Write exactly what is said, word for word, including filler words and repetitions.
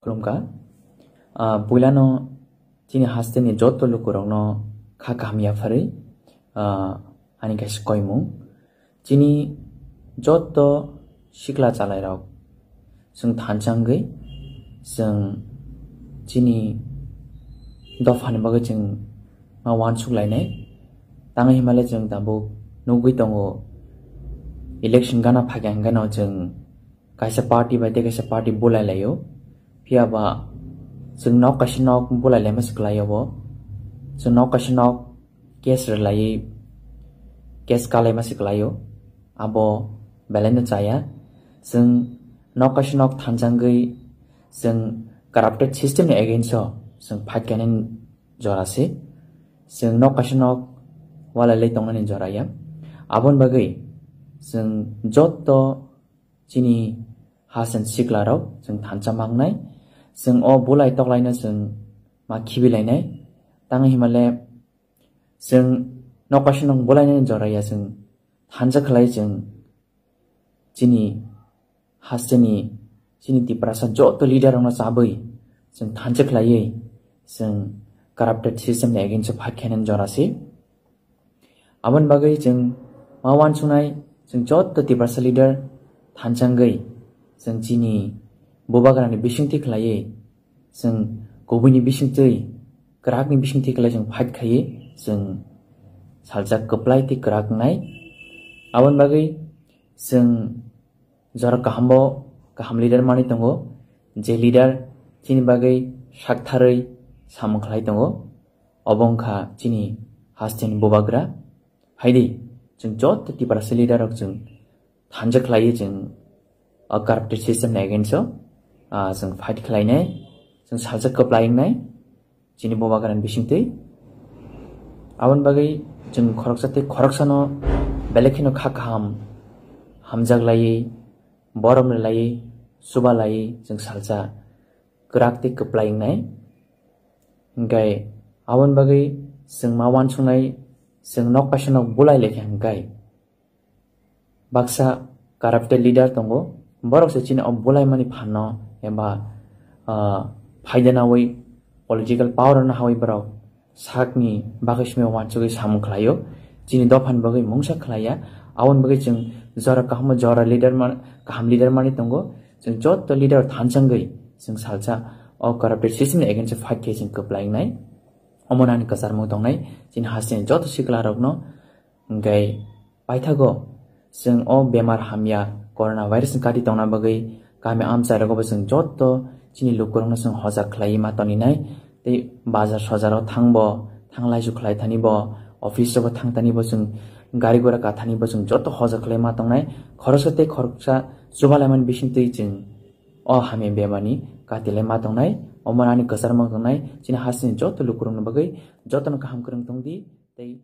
Khulumkha. Ah, puilano chini hasteni joto lukurokno kha kaham yapharwi, ah, ani kaisa koimung. Chini joto sikla chalairok chwng thansa wngwi chwng chini dophani bagwi chwng ma uansuk lainai. Tamo hinmale chwng tabuk nugwi tongo, election gana phaiga hingkheno chwng kaisa party bai tei kaisa party bulai laio. Phiya ba chwng nok kaisa nok bulai laima se kwlaio bo. Chwng nok kaisa nok case rwlaiwi case kalaima se kwlaio. Abo belai no chaya. Chwng nok kaisa nok thansa wngwi chwng corrupted system ni against o chwng fight khainani jora se. Chwng nok kaisa nok walai lai tongnani jora ya. Aboni bagwi chwng joto chini hasen sikla rok chwng thansa mangnai. Chwng o bulai toklaino chwng ma khibilainai. Tamo hinmale chwng nok kaisa nok bulainani jora ya, chwng thansa khlai chwng chini hasteni, chini Tiprasa joto leader rokno chabwi chwng thansa khlaiwi chwng corrupted system ni against o fight khainani jora se. Aboni bagwi chwng ma uansuknai, chwng joto Tiprasa leader thansa wngwi chwng chini bubagrani bisingtwi khlaiwi, chwng kubuini bisingtwi, kwrakni bisingtwi khlai chwng fight khaiwi chwng salsa kwplai tei kwrak wngnai. Aboni bagwi chwng jora kahambo kaham leader manwi tongo, je leader chini bagwi saktharwi samung khlai tongo, obo wngkha chini hasteni bubagra. Haidi, chwng joto Tiprasa leader rok chwng thansa khlaiwi chwng o corrupted system ni against o, ah, chwng fight khlainai, chwng salsa kwplai wngnai chini bubagrani bisingtwi. Aboni bagwi chwng khoroksa tei khoroksano belai kheno kha kaham hamjak laiwi, borom rwlaiwi, chuba laiwi chwng salsa kwrak tei kwplai wngnai. Hinkhe aboni bagwi chwng ma uansuknai, chwng nok kaisa nok bulai lekha hinkhe baksa corrupted leader tongo, borok se chini o bulaimani phanno eba, ah, phaidanawi political power no hawi borok sakni bagwi simi uansugwi samung khlaio, chini dophani bagwi mungsa khlaiya. Aboni bagwi chwng jora kaham, jora leader man, kaham leader manwi tongo. Chwng joto leader thansa wngwi chwng salsa o corrupted system ni against o fight khe chwng kwplai wngnai. Omo nani kwcharmung tongnai chini hasteni joto sikla rokno. Hinkhe paithago chwng o bemar hamya corona virus ni kati tongna bagwi kami amchai rogo bo chwng joto chini lukurokno chwng hojak khlaiwi ma toninai. Tei bazar sojaro thangbo, thanglaisu khlai thani bo, office rogo thang thani bo chwng gari gura ka thani bo chwng joto hojak khlai ma tongnai. Khoroksa tei khoroksa chubalaimani bisingtwi chwng o hamya bemani kati lai ma tongnai. Omo nani kwcharmung tongnai chini hasteni joto lukurokno bagwi. Jotono kaham kwrwng tongdi tei